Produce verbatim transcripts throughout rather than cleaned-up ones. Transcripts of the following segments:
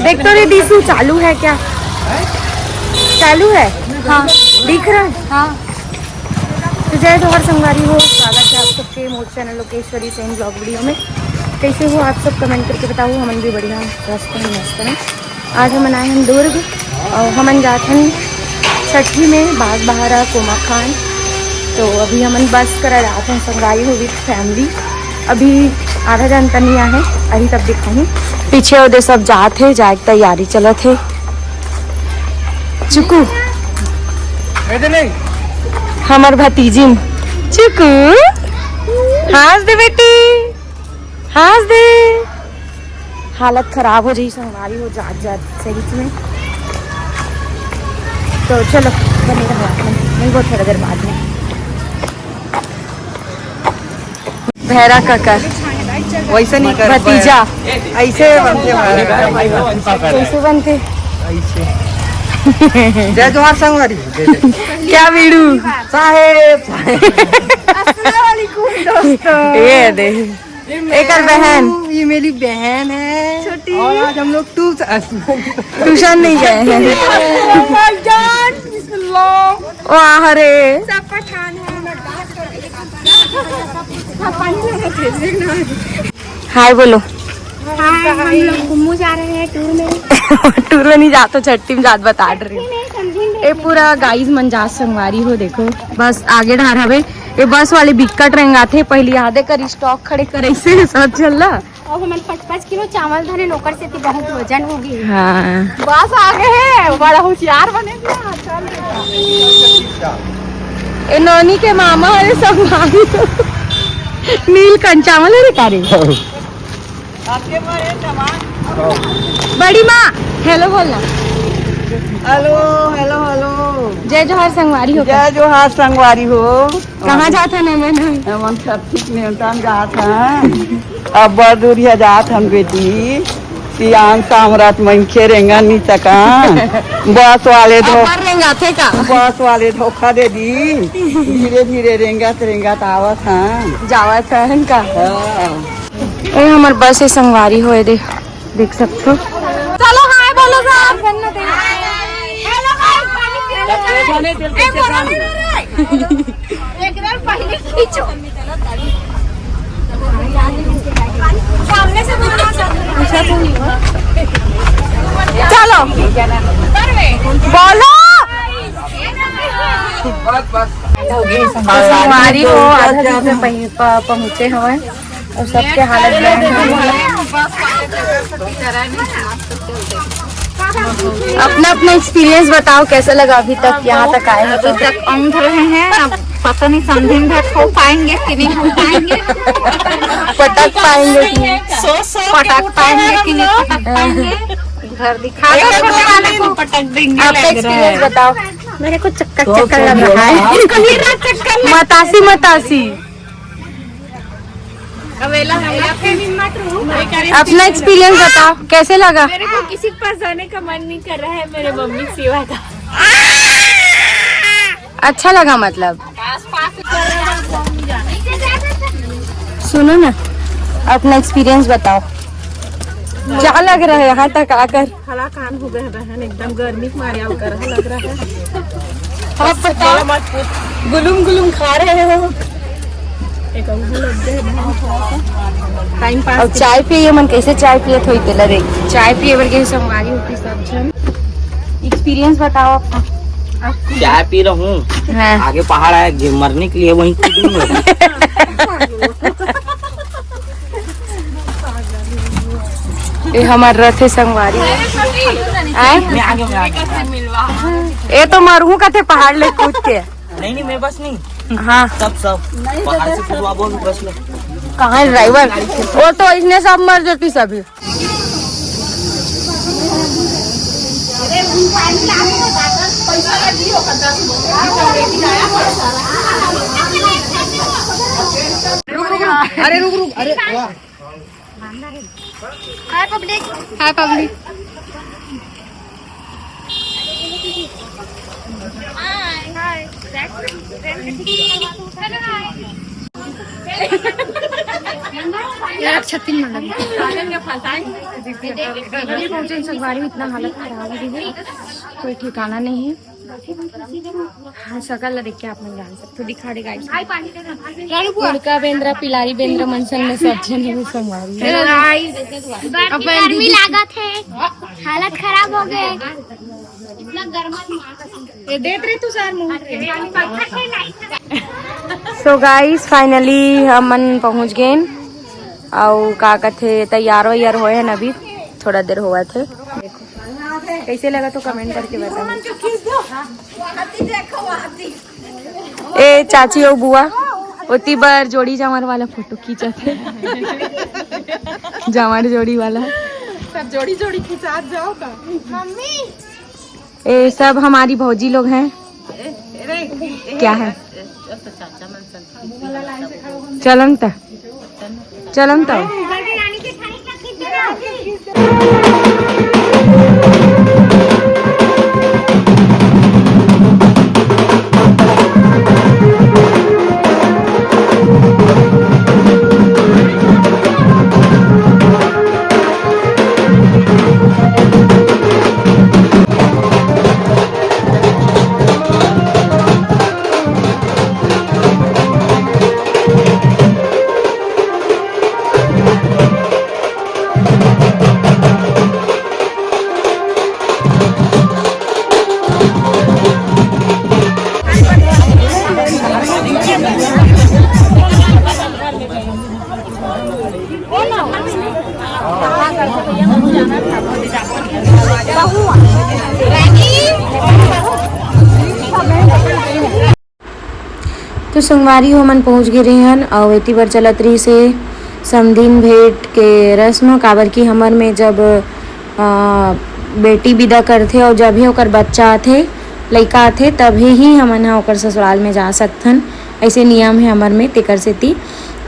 एक तो ये डीसी चालू है क्या? चालू है? हाँ। दिख रहा है? हाँ। तो जय जोहार संगवारी हो, स्वागत है आप सबके मोर channel Lokeshwari Sen blog video में। कैसे हो आप सब, कमेंट करके बताओ। हमन भी बढ़िया, स्वस्थ हैं, मस्त हैं। आज हमन आए हैं दुर्ग और हमन जात हन छठी में बाग बहारा कोमाखान। तो अभी हमन बस करा जात हन संगवारी हो विथ फैमिली। अभी आधा घंटा नहीं आए हैं, अभी तब दिखाऊँ। पीछे ओदे सब जात है, जाए के तैयारी चलत है। चुकू, हमर भतीजिन। चुकू, हाँस दे बेटी, हाँस दे। हालत खराब हो जाही संगवारी हो जात जात सही में। तो चलो, बने रहो आप मन, मिलबो थोड़ा देर बाद में। भैरा काका, वैसे नहीं कर भतीजा। ऐसे बनते हैं। कैसे बनते? ऐसे। जय जोहार संगवारी। क्या बीड़ू? साहेब। अस्सलाम वालेकुम दोस्तों। ये दे, एकर बहन। ये मेरी बहन है। छोटी। और आज हम लोग ट्यूशन, ट्यूशन नहीं गए हैं। Oh my God, बिस्मिल्लाह। ओ आह रे। सब पठान है। हाय बोलो। हाय, हम लोग कुम्मू जा रहे हैं टूर में। टूर में नहीं जात हो, छट्टी में जात बता रही। नहीं, समझेंगे। ए पूरा गाइस मन जात संगवारी हो, देखो बस आगे ढार हवे। ये बस वाले बिक्कट रेंगाथे, पहली आधे कर स्टॉक खड़े करे से सब चल रहा। अब हमन पाँच पाँच किलो चावल धरे, नौकर से तो बहुत वजन होगी। हाँ। बस आ गए हैं, बड़ा होशियार बने दिया। चल बेटा। ए नोनी के मामा हरे संगवारी हो। नीलकंठ चावल हरे का रे? बड़ी माँ, हेलो बोलना। Hello, hello, hello. जय जोहार संगवारी हो। जय जोहार संगवारी हो। कहाँ जात हन हमन? हमन छट्ठी के नेवता में जात हन। अब्बड़ दूरिहा जात हन बेटी। सियान सामरथ मनखे रेंगा नी सकन। बस वाले धो-, अब्बड़ रेंगाथे का? बस वाले धोखा दे दी। धीरे धीरे रेंगत रेंगत आवत हन। जावत हन का? हाँ। ए, हमर बस हे संगवारी हो, ए दे, देख सकथो। चलो हाय बोलो सब। हेलो गाइस, पानी पी लो। ए, बोलो नहीं रे। एक बार पहले खींचो। सामने से बोलो ना, सामने। चलो। बोलो। संगवारी हो, आधा दिन में पहुं-, प-, पहुंचे हवय। और सबके हालत बयान हो गई है। अपना अपना एक्सपीरियंस बताओ, कैसा लगा अभी तक यहाँ तक आए हो तो? अभी तक अंग रहे हैं, अब पता नहीं समझेंगे, हो पाएंगे कि नहीं हो पाएंगे। पटक पाएंगे कि नहीं? पटक पाएंगे कि नहीं पटक पाएंगे? घर दिखा दो छोटे वाले को। पटक देंगे। आपका एक्सपीरियंस बताओ। मेरे को चक्कर चक्कर लग रहा है। इसको गिर रहा चक्कर लग रहा है। मतासी मतासी। अवेला है। अपना एक्सपीरियंस बताओ, कैसे लगा? मेरे को किसी के पास जाने का मन नहीं कर रहा है, मेरे मम्मी के सिवा था। अच्छा लगा मतलब? सुनो ना, अपना एक्सपीरियंस बताओ, क्या लग रहा है यहाँ तक आकर? हलाकान हो गए बहन, एकदम गर्मी के मारे अउ करहा लग रहा है। आप बताओ, मत पूछ। गुलुम गुलुम खा रहे हो। एक अउ लग गए बहन, थोड़ा सा टाइम पास। अब चाय पिए मन कैसे चाय पिए थोड़ी तेला देख। चाय पिए बर के संगवारी होती सब झन। एक्सपीरियंस बताओ अपना। चाय पी रहा हूँ। हाँ। आगे पहाड़ आया, गिर मरने के लिए वहीं कूदूंगा। ये हमार रथे संगवारी है। आए? मैं आगे, मैं आगे। ये तो मरहू कथे पहाड़ ले कूद के। नहीं, नहीं, मैं बस नहीं। हाँ। सब, सब। पहाड़ से कूदवा बोल, बस ले। कहाँ है ड्राइवर? वो तो इसने सब मर जाती सभी। अरे रुक, रुक, अरे वाह। हाय पब्लिक। हाय पब्लिक। हाय। हाय। हेलो, हाय। एक छत्तीस में लगी। अभी पहुंचे संगवारी, इतना हालत खराब हो गई है, कोई ठिकाना नहीं है। हाँ, शकल ला देख के आप मन जान सकते हो, दिखा दे गाइस। उड़का बेंदरा, पिलारी बेंदरा मन संग में सब झन है संगवारी। हेलो गाइस। अब गर्मी लागत है, हालत खराब हो गए। ये देत रहे तू सर मुंह पे। So guys, finally हमन पहुंच गेन। अउ का कथे, तैयार वैयार होए हन अभी, थोड़ा देर होवत हे। देखो कैसे लगा तो कमेंट करके बताओ। ए चाची ओ बुआ, ओती बर जोड़ी जांवर वाला फोटो खींचत हे। जांवर जोड़ी वाला। सब जोड़ी जोड़ी खिंचात जाओ का? मम्मी। ये सब हमारी भौजी लोग हैं। क्या है? चलन त, चलन त। तो संगवारी हो, हमन पहुंच गे रेहन, अउ एती बर चलत रहिस हे समधिन भेंट के रस्म, काबर कि हमर में जब, अ, बेटी बिदा करथे अउ जब ही ओकर बच्चा आथे, लइका आथे, तभे ही हमन ह ओकर ससुराल में जा सकथन। ऐसे नियम हे हमर में, तेकर सेती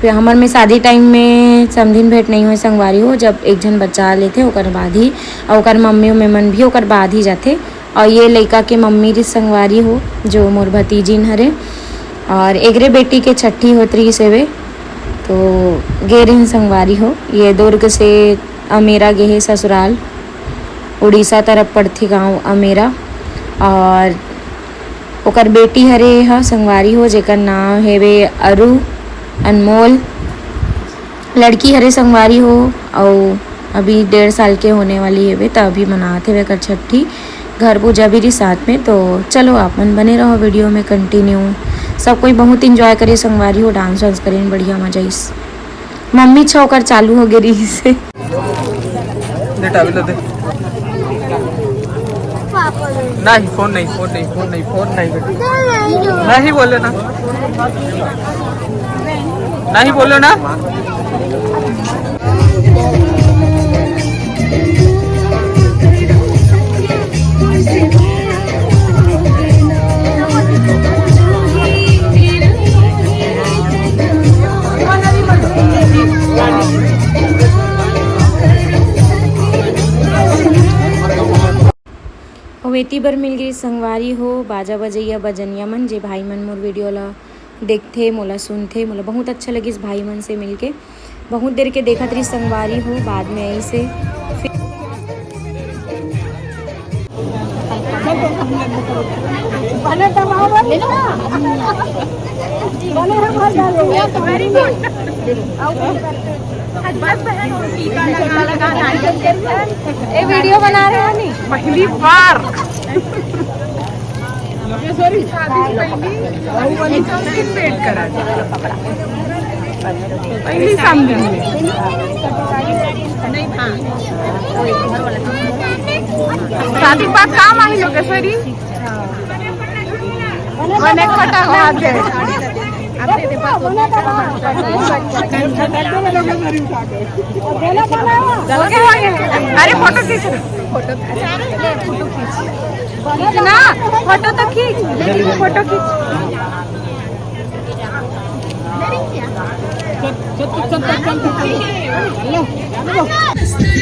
फिर हमर में शादी टाइम में समधिन भेंट नहीं होय संगवारी हो, जब एक झन बच्चा लेथे ओकर बाद ही, अउ ओकर मम्मी उम्मी मन भी ओकर बाद ही जाथे। और ये लइका के मम्मी री संगवारी हो, जो मोर भतीजिन हरे, और एकरे बेटी के छट्ठी होत रहिस हेवे, तो गे रहिन संगवारी हो। ये दुर्ग से अमेरा गे हे ससुराल, उड़ीसा तरफ पड़थे गांव अमेरा। और ओकर बेटी हरे ह संगवारी हो, जेकर नाम हेवे अरु अनमोल। लड़की हरे संगवारी हो, अउ अभी डेढ़ साल के होने वाली हेवे, त अभी मनात हेवे एकर छट्ठी। घर पूजा भी रही साथ में, तो चलो आप मन बने रहो वीडियो में कंटिन्यू। सब कोई बहुत एंजॉय करे संगवारी हो, डांस वांस करे, बढ़िया मजा आइस। मम्मी छ ओकर चालू हो गे रहिस हे। दे टावेल दे। नहीं, फोन नहीं, फोन नहीं, फोन नहीं, फोन नहीं बेटा। नहीं बोले ना, नहीं बोलो ना। अउ एती बर मिल गई संगवारी हो, बाजा बजैया बजनिया मन, जे भाई मन मोर वीडियो ला देखथे, मोला सुनथे, मोला बहुत अच्छा लगिस भाई मन से मिलके। बहुत देर के देखत रही संगवारी हो, बाद में आई से फिर ए वीडियो बना रहे हो नी? पहली बार। शादी पहली, पहली समधिन में। शादी के बाद काम आई लोग सरी। अनेक पटा बात है। अरे फोटो खींच, फोटो खींच ना, फोटो तो खींच, फोटो खींच।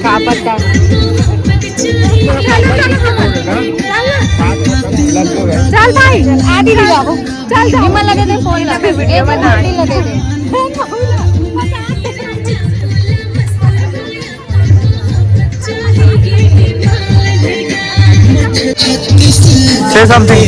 का पता। चल भाई, आदि भी जाओ। चल जाओ। निमन लगे दे फोन ला, मैं वीडियो बना रही लगे दे। Say something.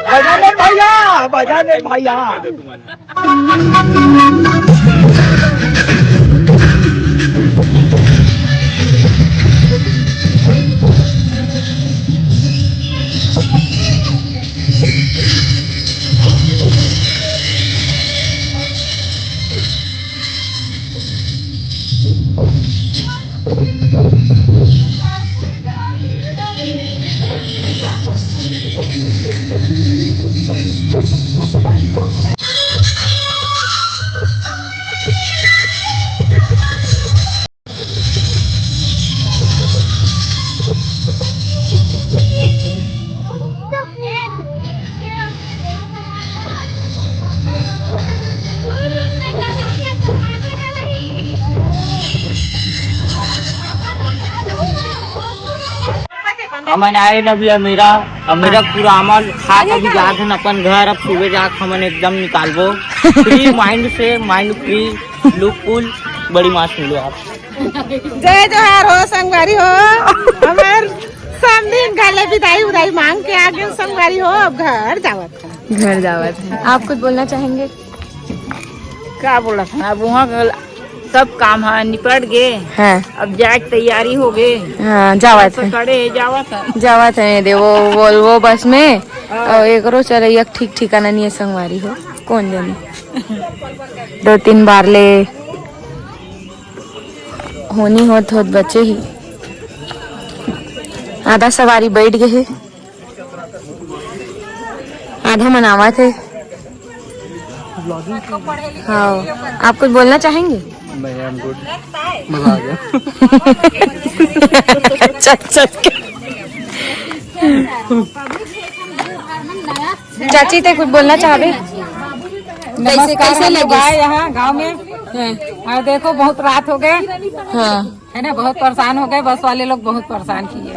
बजा दे भैया, बजा दे भैया। हमन आए न भी अमेरा, अमेरा पूरा हमन खा के भी जात हन अपन घर। अब सुबह जाके हमन एकदम निकालबो फ्री माइंड से, माइंड फ्री, लुक कूल, बड़ी मस्त मिलो आप। जय जोहार हो संगवारी हो, हमर समधी घले बिदाई उदाई मांग के आ गए संगवारी हो, अब घर जावत है। घर जावत है। आप कुछ बोलना चाहेंगे? का बोला था? अब वहाँ गल-, सब काम ह निपट गे। हाँ। अब जाए के तैयारी हो गे। हाँ, जावत है। खड़े हे, जावत है। जावत है, दे वो Volvo बस में। हाँ। और एकरो चलैया के ठीक ठिकाना नहीं है संगवारी हो, कौन जानी। दो तीन बार ले होनी होत होत बचे ही, आधा सवारी बैठ गए है, आधा मन आवत है। हाँ, आप कुछ बोलना चाहेंगे? नहीं, I'm good। मजा आ गया। चल, चल के। चाची, ते कुछ बोलना चाहबे? कैसे, नमस्कार, कैसे हम लोग लगे? आए यहाँ गांव में। हाँ। और देखो, बहुत रात हो गए। हाँ। है ना, बहुत परेशान हो गए, बस वाले लोग बहुत परेशान किए।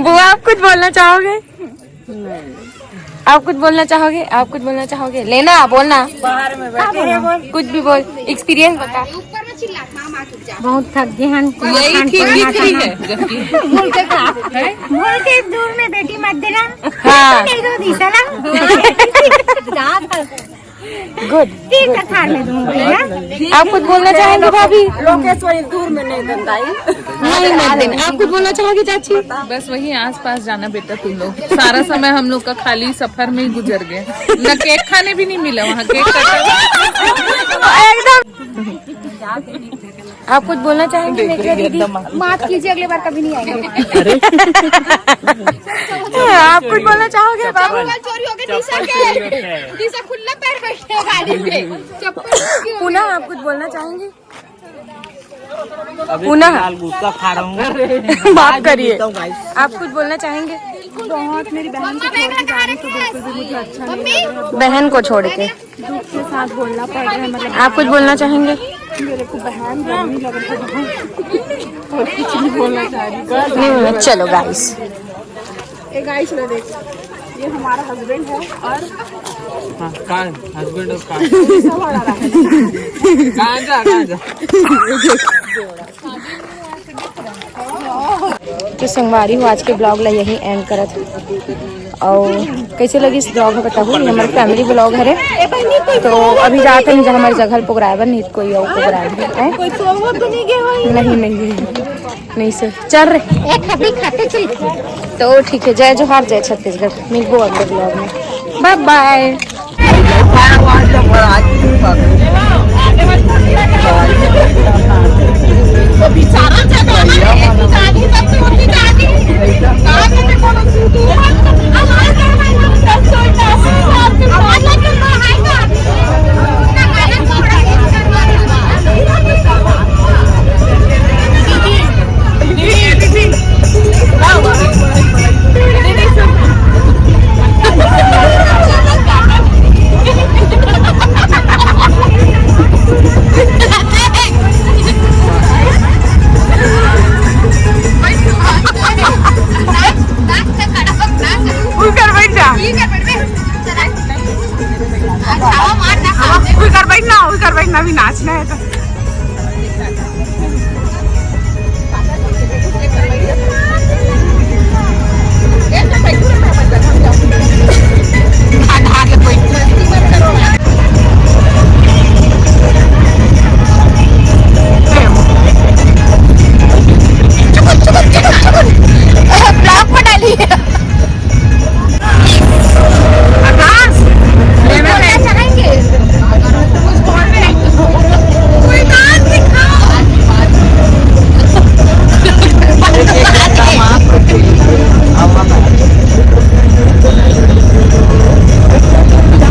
बुआ, आप कुछ बोलना चाहोगे? आप कुछ बोलना चाहोगे? आप कुछ बोलना चाहोगे? लेना, बोलना। बाहर में बैठे हैं, बोल। कुछ भी बोल, एक्सपीरियंस बता। बहुत थक गए हैं। यही ठीक, ठीक, ठीक है, जबकि भूल के खा। भूल के दूर में बेटी मत देना। हाँ। नहीं दो दी, चला। गुड। ठीक है, थार में दूंगी, है ना? आप कुछ बोलना चाहेंगे भाभी? लोकेश्वरी दूर में नहीं देता है। नहीं, नहीं देना। आप कुछ बोलना चाहोगे चाची? बस वही आसपास जाना बेटा तुम लोग। सारा समय हम लोग का खाली सफर में ही गुजर गया। न केक खाने भी नहीं मिला वहाँ, केक कटा। एकदम। आप कुछ बोलना चाहेंगे मेघा दीदी? माफ कीजिए, अगली बार कभी नहीं आएंगे। अरे। आप कुछ बोलना चाहोगे बाबू? चप्पल चोरी हो गए दिशा के। दिशा खुला पैर बैठे गाड़ी में। चप्पल चोरी हो गई। पुनः आप कुछ बोलना चाहेंगे? अभी पुनः? फिलहाल गुटखा खा रहा हूँ। माफ करिए। आप कुछ बोलना चाहेंगे? बहुत, मेरी बहन को छोड़ के जा रही, तो बिल्कुल भी मुझे अच्छा नहीं लग रहा। बहन को छोड़ के? दुख के साथ बोलना पड़ रहा है, मतलब। आप कुछ बोलना चाहेंगे? मेरे को बहन, गर्मी लग रहा है। और कुछ नहीं बोलना चाह रही। नहीं बोलना। चलो गाइस। ए गाइस, ना देख। ये हमारा हस्बैंड है और हाँ, कहाँ है हस्बैंड और कहाँ है? सब आ रहा है। कहाँ जा, कहाँ जा? तो संगवारी हो, आज के ब्लॉग ला यही एंड करत हूँ। और कैसे लगी इस ब्लॉग में बताहू, ये हमारे फैमिली ब्लॉग हरे। तो अभी जात हन जहाँ हमारे जगह प्रोग्राम है, नहीं तो कोई और प्रोग्राम है। हैं? कोई सोवो तो नहीं गए भाई? नहीं, नहीं, नहीं, नहीं सर, चल रे। एक अभी खाते चल। तो ठीक है, जय जोहार, जय छत्तीसगढ़, मिलबो अगले ब्लॉग में, बाय बाय। तो बेचारा जब आना है, एक ही जानी, तब तो होती जानी।